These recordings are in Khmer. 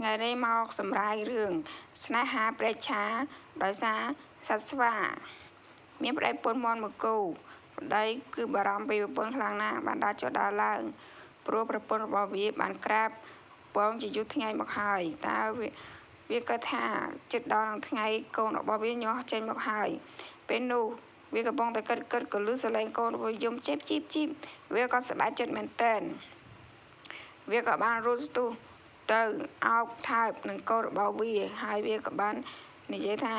ថ្ងៃនេះមកសម្រាយរឿងស្នេហាប្រេឆាដោយសារសត្វស្វាមានប្តីប្រពន្ធមាន់មួយគូប្តីគឺបារម្ភពីប្រពន្ធខ្លាំងណាស់បានដើរចុះដើរឡើងព្រោះប្រពន្ធរបស់វាបានក្រាបពងជាយូរថ្ងៃមកហើយតើវាគិតថាជិតដល់នឹងថ្ងៃកូនរបស់វាញាស់ចេញមកហើយពេលនោះវាកំពុងតែគិតក៏ឮសំឡេងកូនរបស់យំជីបជីបជីបវាក៏សប្បាយចិត្តមែនទែនវាក៏បានរត់ស្ទុះទៅអោបថើបនឹងកូនរបស់វាហើយវាក៏បាននិយាយថា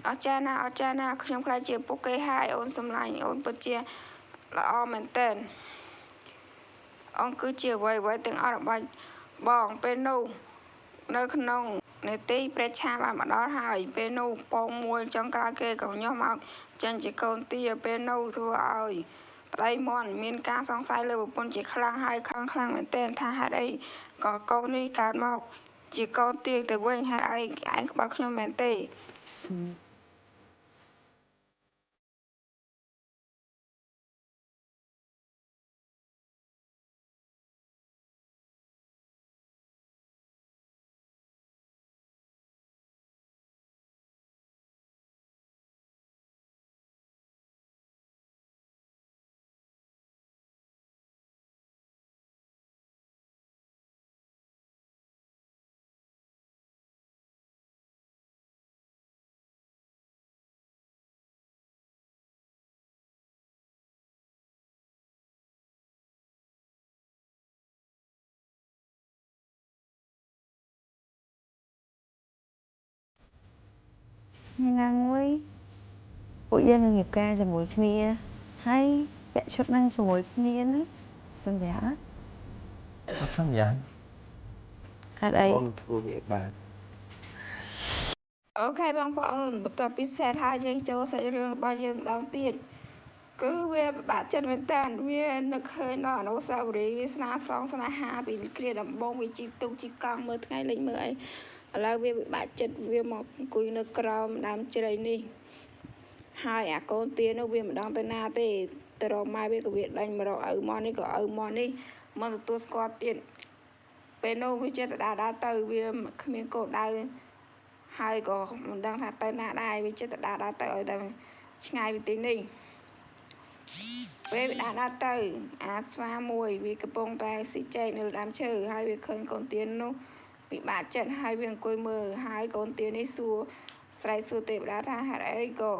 អស្ចារ្យណាស់អស្ចារ្យណាស់ខ្ញុំខ្លាចជាពុកគេហើយអូនសម្លាញ់អូនពិតជាល្អមែនទែនអូនគឺជាអ្វីៗទាំងអស់របស់បងពេលនោះនៅក្នុងនេតិព្រះឆាបានមកដល់ហើយពេលនោះពងមួយចុងក្រោយគេក៏ញាស់មកចេញជាកូនទាពេលនោះធ្វើឲ្យប្តីមាន់មានការសង្ស័យលើប្រពន្ធជាខ្លាំងហើយខឹងខ្លាំងមែនទែនថាហេតុអីក៏កូននេះកើតមកជាកូនទាទៅវិញហេតុអីឯងក្បត់ខ្ញុំមែនទេ ថ្ងៃណាមួយពួកយើងនឹងរៀបការជាមួយគ្នាហើយពាក់ឈុតនឹងជាមួយគ្នាហ្នឹងសន្យា អត់សន្យា ហេតុអី បងធ្វើវាបាន អូខេបងប្អូនបន្ទាប់ពីសេតហើយយើងចូលសាច់រឿងរបស់យើងម្ដងទៀតគឺវាពិបាកចិត្តមែនតើវានឹកឃើញដល់អនុស្សាវរីយ៍វាស្នាសងស្នេហាពីគ្រាដំបូងវាជីទូកជីកង់មើលថ្ងៃលិចមើលអីឥឡូវវាពិបាកចិត្តវាមកអង្គុយនៅក្រោមដើមជ្រៃនេះហើយអាកូនទានោះវាមិនដឹងទៅណាទេទៅរកម៉ែវាក៏វាដេញមករកឪមកនេះក៏ឪមកនេះមិនទទួលស្គាល់ទៀតពេលនោះវាចេះតែដើរទៅវាគ្មានគោលដៅហើយក៏មិនដឹងថាទៅណាដែរវាចេះតែដើរទៅឲ្យតែឆ្ងាយពីទីនេះពេលវាដើរទៅអាស្វាមួយវាកំពុងតែស៊ីចេកនៅដើមឈើហើយវាឃើញកូនទានោះពិបាកចិត្តហើយវាអង្គុយមើលហើយកូនទានេះសួរស្រែកសួរទេវតាថាហេតុអីក៏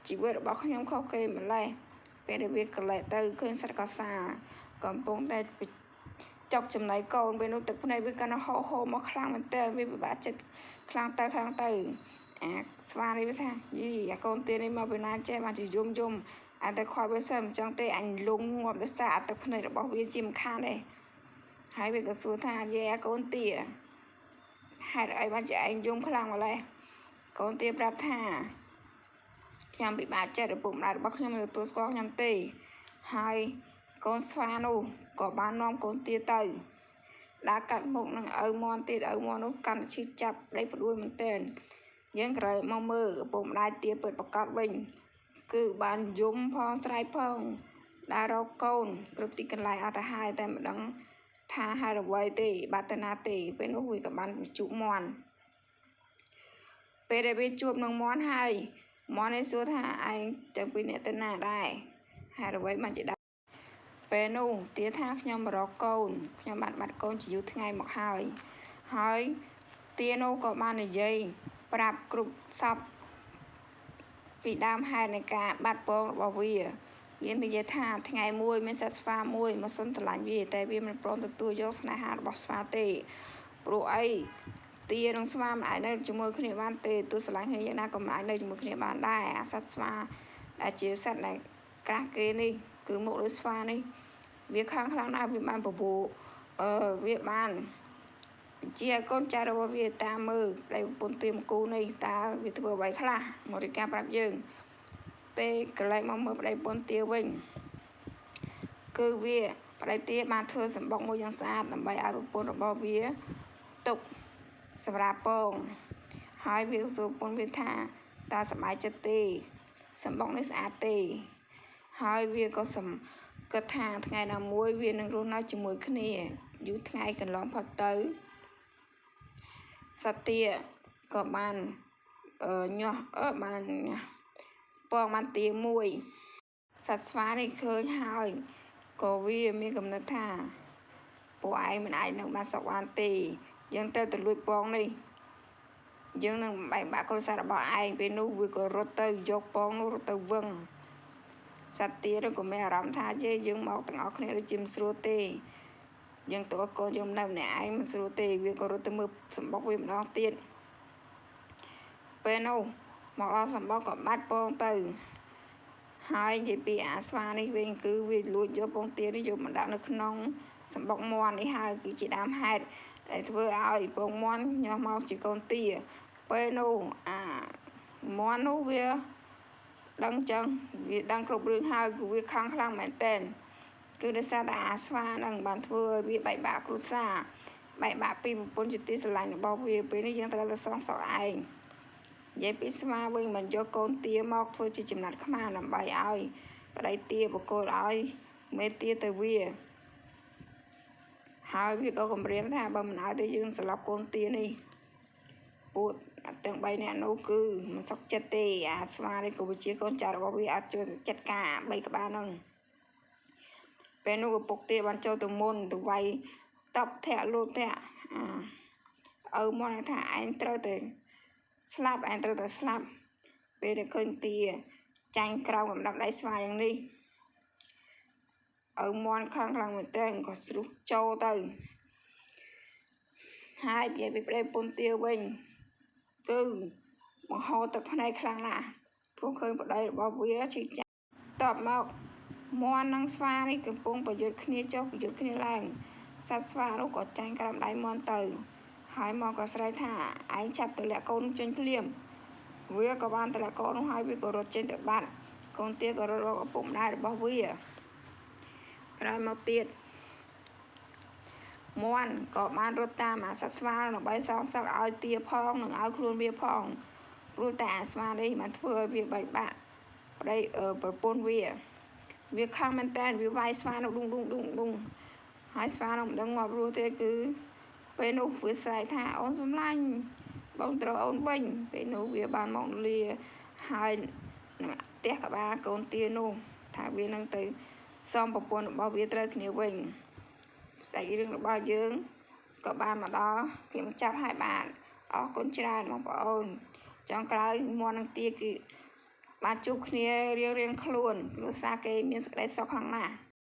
ជីវិតរបស់ខ្ញុំខុសគេម្ល៉េះពេលដែលវាកលែកទៅឃើញសត្វកសាកំពុងតែចុកចំណីកូនពេលនោះទឹកភ្នែកវាកាន់តែហូរមកខ្លាំងមែនទែនវាពិបាកចិត្តខ្លាំងទៅខ្លាំងទៅអាស្វានេះវាថាយីអាកូនទានេះមកពីណាចេះបានជាយំយំអញតែខកវាសិនមិនចឹងទេអញលងងាប់ដោយសារអាទឹកភ្នែករបស់វាជាមិនខានទេហើយវាក៏សួរថាយេអាកូនទាហេតុអីបានជាឯងយំខ្លាំងម្ល៉េះកូនទាប្រាប់ថាខ្ញុំពិបាកចិត្តឪពុកម្ដាយរបស់ខ្ញុំមិនទទួលស្គាល់ខ្ញុំទេហើយកូនស្វានោះក៏បាននាំកូនទាទៅដើរកាត់មុខនឹងឪមាន់ទៀតឪមាន់នោះកាន់តែឈឺចាប់ប្តីផ្ដួលមែនទែនយើងក្រោយមកមើលឪពុកម្ដាយទាពិតប្រាកដវិញគឺបានយំផងស្រែកផងដើររកកូនគ្រប់ទីកន្លែងអត់ទៅហើយតែមិនដឹងថាហេតុអ្វីទេបាត់ទៅណាទេពេលនោះវាក៏បានជួបមាន់ពេលដែលវាជួបនឹងមាន់ហើយមាន់នេះសួរថាឯងទាំងពីរនាក់ទៅណាដែរហេតុអ្វីបានជាដើរពេលនោះទាថាខ្ញុំមករកកូនខ្ញុំបានបាត់កូនជាយូរថ្ងៃមកហើយហើយទានោះក៏បាននិយាយប្រាប់គ្រប់សពពីដើមហេតុនៃការបាត់ពងរបស់វាមាននិយាយថាថ្ងៃមួយមានសត្វស្វាមួយមកសុំស្រឡាញ់វាតែវាមិនព្រមទទួលយកស្នេហារបស់ស្វាទេព្រោះអីទានិងស្វាមិនអាចនៅជាមួយគ្នាបានទេទោះស្រឡាញ់គ្នាយ៉ាងណាក៏មិនអាចនៅជាមួយគ្នាបានដែរអាសត្វស្វាដែលជាសត្វដែលក្រាស់គេនេះគឺមុខដូចស្វានេះវាខឹងខ្លាំងណាស់វាបានបបួលវាបានជាកូនចៅរបស់វាតាមមើលប្តីប្រពន្ធទាមគូនេះតើវាធ្វើអ្វីខ្លះមករីកាប្រាប់យើងពេលកន្លែងមកមើលប្តីប្រពន្ធទាវិញគឺវាប្តីទាបានធ្វើសម្បុកមួយយ៉ាងស្អាតដើម្បីឲ្យប្រពន្ធរបស់វាទុកសម្រាប់ពងហើយវាសួរប្រពន្ធវាថាតើសប្បាយចិត្តទេសម្បុកនេះស្អាតទេហើយវាក៏សំគិតថាថ្ងៃណាមួយវានឹងរស់នៅជាមួយគ្នាយូរថ្ងៃកន្លងផុតទៅ សត្វទាក៏បានញាស់បានពងបានទាមួយសត្វស្វានេះឃើញហើយក៏វាមានកំណត់ថាពួកឯងមិនអាចនឹងបានសុខបានទេយើងត្រូវទៅលួចពងនេះយើងនឹងបែកបាក់គ្រួសាររបស់ឯងពេលនោះវាក៏រត់ទៅយកពងនោះរត់ទៅវឹងសត្វទានោះក៏មានអារម្មណ៍ថាយេយើងមកទាំងអស់គ្នាដូចជាមិនស្រួលទេយើងទៅឲ្យកូនយើងនៅម្នាក់ឯងមិនស្រួលទេវាក៏រត់ទៅមើលសម្បុកវាម្ដងទៀតពេលនោះមកដល់សម្បុកក៏បាត់ពងទៅហើយនិយាយពីអាស្វានេះវិញគឺវាលួចយកពងទានេះយកមកដាក់នៅក្នុងសម្បុកមាន់នេះហើយគឺជាដើមហេតុដែលធ្វើឲ្យពងមាន់ញាស់មកជាកូនទាពេលនោះអាមាន់នោះវាដឹងចឹងវាដឹងគ្រប់រឿងហើយគឺវាខឹងខ្លាំងមែនទែនគឺដោយសារតែអាស្វានឹងបានធ្វើឲ្យវាបែកបាក់គ្រួសារបែកបាក់ពីប្រពន្ធជាទីស្រឡាញ់របស់វាពេលនេះយើងត្រូវតែសងសឹកឯងនិយាយពីស្វាវិញមិនយកកូនទាមកធ្វើជាចំណាត់ខ្មាដើម្បីឲ្យប្តីទាបកគលឲ្យមេទាទៅវាហើយវាក៏គំរាមថាបើមិនឲ្យទេយើងស្លាប់កូនទានេះពួកទាំង3នាក់នោះគឺមិនសុខចិត្តទេអាស្វានេះក៏វាជាកូនចៅរបស់វាអត់ជួយចាត់ការ3ក្បាលហ្នឹងពេលនោះឪពុកទាបានចូលទៅមុនទៅវាយតបធាក់លូតធាក់អាឪមកថាឯងត្រូវតែស្លាប់ឯងត្រូវតែស្លាប់ពេលដែលឃើញទាចាញ់ក្រោមកំដាប់ដៃស្វាយ៉ាងនេះឪមន់ខឹងខ្លាំងមែនទែនក៏ស្រុះចូលទៅហើយនិយាយពីប្តីប្រពន្ធទាវិញគឺបង្ហូរទឹកភ្នែកខ្លាំងណាស់ព្រោះឃើញប្តីរបស់វាឈឺចាប់តបមកមាន់និងស្វានេះកំពុងប្រយុទ្ធគ្នាចុះប្រយុទ្ធគ្នាឡើងសត្វស្វានោះក៏ចាញ់ក្រោមដៃមាន់ទៅហើយមកក៏ស្រែកថាឯងចាប់ទម្លាក់កូនចេញភ្លាមវាក៏បានទម្លាក់កូននោះហើយវាក៏រត់ចេញទៅបាត់កូនទាក៏រត់រកឪពុកម្ដាយរបស់វាក្រោយមកទៀតមាន់ក៏បានរត់តាមអាសត្វស្វាដើម្បីសងសឹកឲ្យទាផងនិងឲ្យខ្លួនវាផងព្រោះតែអាស្វានេះបានធ្វើឲ្យវាបែកបាក់ប្តីប្រពន្ធវាវាខឹងមែនតើវាវាយស្វានោះឌុងឌុងឌុងឌុងហើយស្វានោះមិនដឹងងាប់រស់ទេគឺពេលនោះវាស្រែកថាអូនសម្លាញ់បងត្រូវអូនវិញពេលនោះវាបានមកលាហើយនឹងផ្ទះក្បាលកូនទានោះថាវានឹងទៅសំប្រពន្ធរបស់វាត្រូវគ្នាវិញសាច់រឿងរបស់យើងក៏បានមកដល់ភាពចាប់ហើយបាទអរគុណច្រើនបងប្អូនចុងក្រោយមាន់នឹងទាគឺបានជួបគ្នារៀងៗខ្លួនគ្រួសារគេមានសេចក្តីសុខខ្លាំងណាស់។